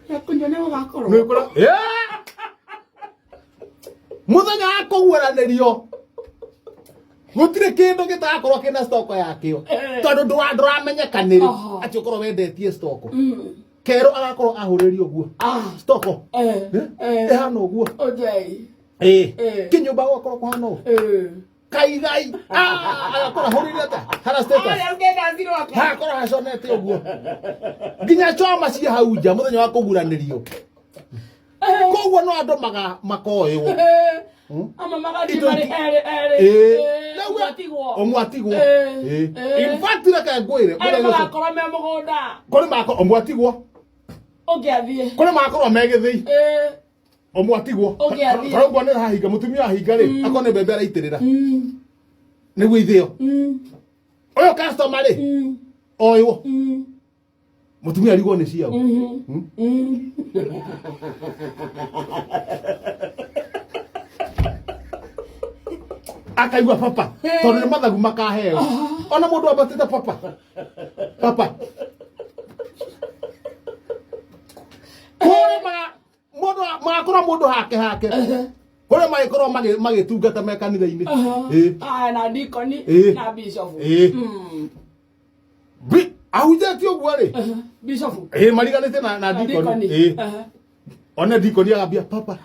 Ya kũnyua nĩ gũgakorwo. Nĩũkora muthenya wa kũguũranĩrio gũtirĩ kĩndũ gĩtagakorwo kĩna stoko yakĩo Eh. tondũ ndũramenyeka nĩrĩ Aha. atĩ ũkorwo wendetie stoko Mm. kerũ agakorwo ahũrĩrio ũguo Ah. stoko Eh. Eh? Eh. ĩhana ũguo Ojei. Ĩĩ. Eh. kĩnyũmba gũgakorwo kũhana ũũ Eh. kaigai Ah, agakorwo ahũrĩire atĩa hana status Arĩa status rwakwa. hagakorwo haconete ũguo nginya choma ciĩ hau nja mũthenya wa kũguranĩrio koguo no andũ maga makoĩwo Eh. Ama magathiĩ Indo marĩ erĩ erĩ. Ĩĩ. Eh, Rĩu ũmwe we- atigwo. ũmwe atigwo Eh. Ĩĩ. Eh. in fact reke ngwĩre Arĩa mũthenya ũcio magakorwo me mũgũnda. kũrĩ mako ũmwe atigwo Ũngĩ athiĩ. kũrĩ magakorwo me gĩthĩi Eh. ũmwe atigwo Ũngĩ athiĩ. tarauguo nĩ hahinga mũtumia ahinga rĩ akorwo nĩ mbembe araitĩrĩra Mm. nĩguo ithĩo Mm. ũyũ customer rĩ Mm. oywo Mm. Mũtumia arigwo nĩ ciao. Akaigua papa tondũ nĩ mathagu makaheo. Ona mũndũ ambatĩte papa. Papa. Kũrĩ ma mũndũ magakorwo mũndũ hake hake. Kũrĩ magĩkorwo magĩtungata me kanitha-inĩ. Ĩĩ. Aya na dikoni Ĩĩ. na bishop. Ĩĩ. Ahunjĩtie ũguo rĩ. Bishop. Ĩĩ mariganĩte na na Na dikoni. dikoni. Ĩĩ. One dikoni agambia papa.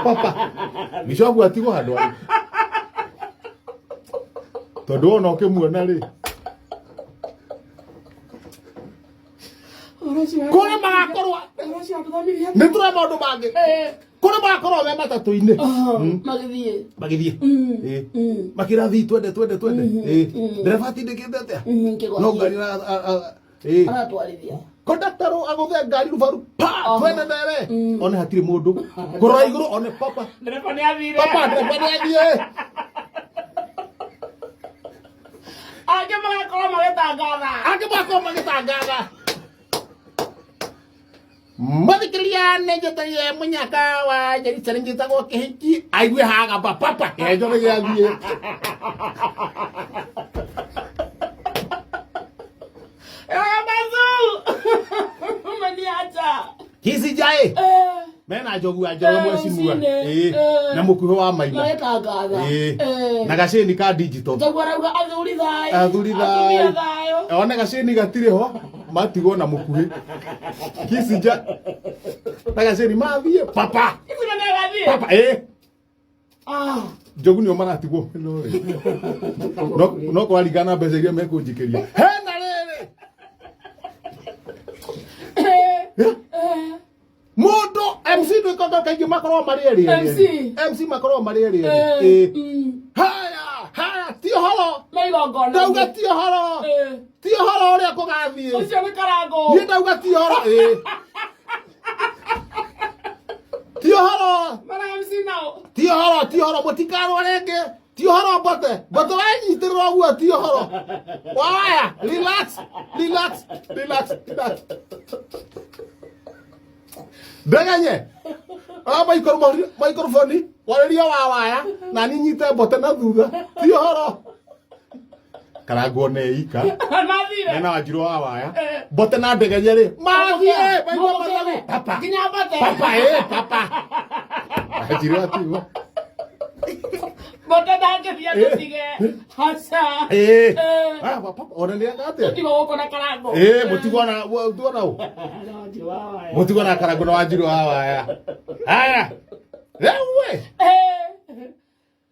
Papa. Bishop atigwo handũ arĩ. Tondũ wona ũkĩmuona rĩ. Kũrĩ magakorwo Ũhoro ũcio atũthomithia. nĩ tũrĩ maũndũ mangĩ. Eh. Kũrĩ magakorwo me matatũ-inĩ. Magĩthiĩ. Magĩthiĩ. Ĩĩ. Makĩrathiĩ twende twende twende. Ĩĩ. Ndereba atindĩkĩte atĩa? Kĩgwa. No ngari ĩĩ. Aratwarithia. Kondakta ro agũthe ngari rubaru pa twende ndere. One hatirĩ mũndũ. Kũrora igũrũ one papa. Ndereba nĩ athire. Papa ndereba nĩ athiĩ. Angĩ magakorwo magĩtangatha. Angĩ magakorwo magĩtangatha. Mũthikĩrĩria nĩ njĩtagire mũnyaka wa Jerusalem njĩtagwo kĩhiki aigue hagamba papa kĩenjo nĩ gĩathiĩ. Eh, Mazu! Umeniacha. Kisijaĩ Eh, mena njogu ya njoro Eh, mwecimua rũcinĩ. Ĩĩ. Eh. Na mũkuhĩ wa maina. Magĩtangatha. Ĩĩ. Eh. Na gacĩni ka digital. Njogu arauga athuri thayũ. Athuri Atumia thayũ. thayũ. One gacĩni gatirĩ ho matigwo na mũkuhĩ Kisinja na gacĩni mathiĩ papa Ici nĩ agathiĩ. papa ĩĩ Ah. Njogu nĩo maratigwo no rĩ. No no kũraringana na mbeca iria mekũnjikĩria hena rĩrĩ. Eh. Eh? Eh. Mũndũ MC ndwĩkaga kaingĩ makoragwo marĩ erĩ erĩ. MC. MC makoragwo marĩ erĩ erĩ. Eh. Ĩĩ. Haya haya ti ũhoro. Me igongona. Ndauga ti ũhoro. Eh. Ti ũhoro ũrĩa kũgathiĩ. Ũcio nĩ karango. Niĩ ndauga ti ũhoro. Ĩĩ. Ti ũhoro. Mara MC nao. Ti ũhoro ti ũhoro mũtikarwo rĩngĩ. Ti ũhoro mbote. Mbote wanyitĩrĩra ũguo ti ũhoro. Waya relax relax relax relax. Ndegenye. Ah microphone warĩria wa waya na niĩ nyite mbote na thutha. Ti ũhoro. Karangwo nĩ ika. Mathire. Mena wanjirũ wa waya. Eh. Mbote na ndegenye rĩ. Mathiĩ maigua mathagu. Papa. Nginya mbote. Papa ĩ papa. Wanjirũ atigwo. Mbote ndangĩthiĩ atũtige. Aca. Ĩ. Eh. Ah papa ona nĩ atĩa? Tũtigwo gũkũ na karango. Ĩ mũtigwo na mũtigwo na ũ? Na wanjirũ wa waya. Mũtigwo na karangwo na wanjirũ wa waya. Haya. Rĩu we. Eh.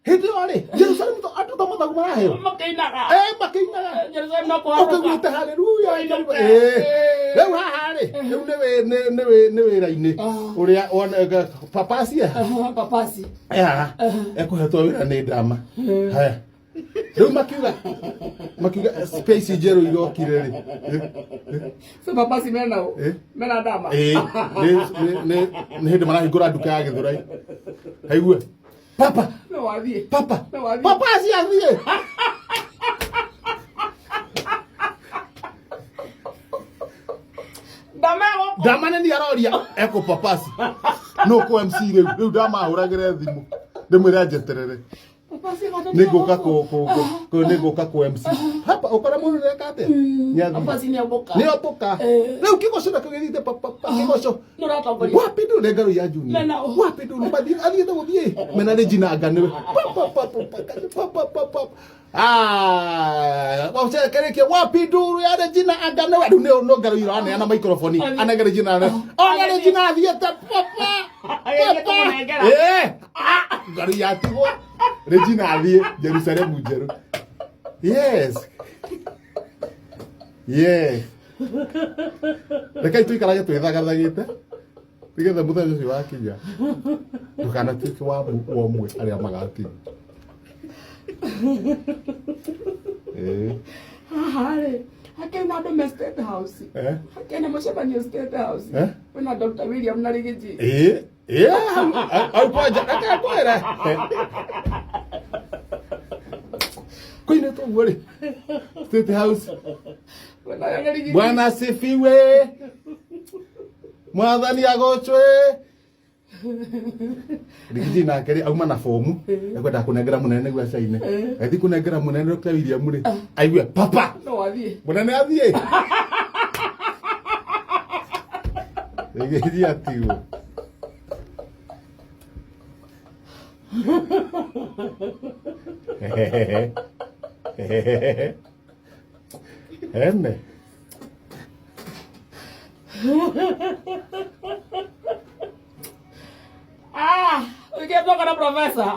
Hĩndĩ ĩyo rĩ Jerusalem to andũ to mathagu maraheo. Makĩinaga. Eh makĩinaga. Jerusalem no kũharũka. Ũkĩguĩte haleluya. Kũinũka. Ĩ. Eh. Rĩu haha rĩ rĩu nĩ wĩ- nĩ nĩ wĩ- nĩ wĩra-inĩ Ah. ũrĩa one- papasi e Aha, Papasi. haha ekũhetwo wĩra nĩ ndama. Haya. Rĩu makiuga makiuga space njerũ irokire rĩ. So papasi mena ũ? Eh. Mena ndama. Ĩ nĩ nĩ nĩ nĩ hĩndĩ marahingũra nduka ya Gĩthũrai. Aigue. Papa No wathiĩ. papa No wathiĩ. papa aciathiĩ. Ndama gũkũ. Ndama nĩ niĩ aroria ekũ papasi. Nũ kũ MC rĩu rĩu ndamahũragĩre thimũ ndĩmwĩre anjeterere. Papa si agata Nĩ ngũka kũ nĩ ngũka kũ MC hapa ũkora mũndũ nĩeka atĩa? Nĩ Papa athiĩ. si nĩambũka. Nĩ ambũka. Eh. Rĩu kĩgoco nakĩo gĩthiĩte papa kĩgoco. Nĩ ũratongoria. Wapi nduru nĩ ngaro ya Junior. Mena ũ. Wapi nduru mathiĩ athiĩte gũthiĩ. Mena Regina anga nĩwe. Pa pa pa pa pa pa pa pa. Ah, wacekerekia wapi nduru ya Regina anga nĩwe. Rĩu nĩ no ngaro iraneana microphone. Anengere Regina. Ona Regina athiĩte papa. Agĩthiĩ Papa. kũmũnengera. Eh. Ah, ngaro yatigwo. Regina athiĩ Jerusalemu njerũ. Yes. Yes. Rekei tũikarage twĩthagathagĩte nĩgetha mũthenya ũcio wakinya ndũkanatuĩke wa wa ũmwe arĩa magakinya. Ĩĩ. Haha rĩ, hakĩrĩ na andũ me State House. Eh? Hakĩrĩ na mũcemanio State House. Eh? Kwĩna Dr. William na Rigiji. Ĩĩ. Ĩĩ, hau hau kwanja reke ngwĩre. Kũinĩtwo ũguo rĩ. State House. Kwĩna na Rigiji. Bwana asifiwe. Mwathani agocwe. Rigiji nake rĩ auma na bomu ekwendaga kũnengera mũnene nĩguo acaine athi kũnengera mũnene Dr. William rĩ aigue papa No athiĩ. mũnene athiĩ Rigiji atigwo. Ene. Ah, ũngĩtoka na professor.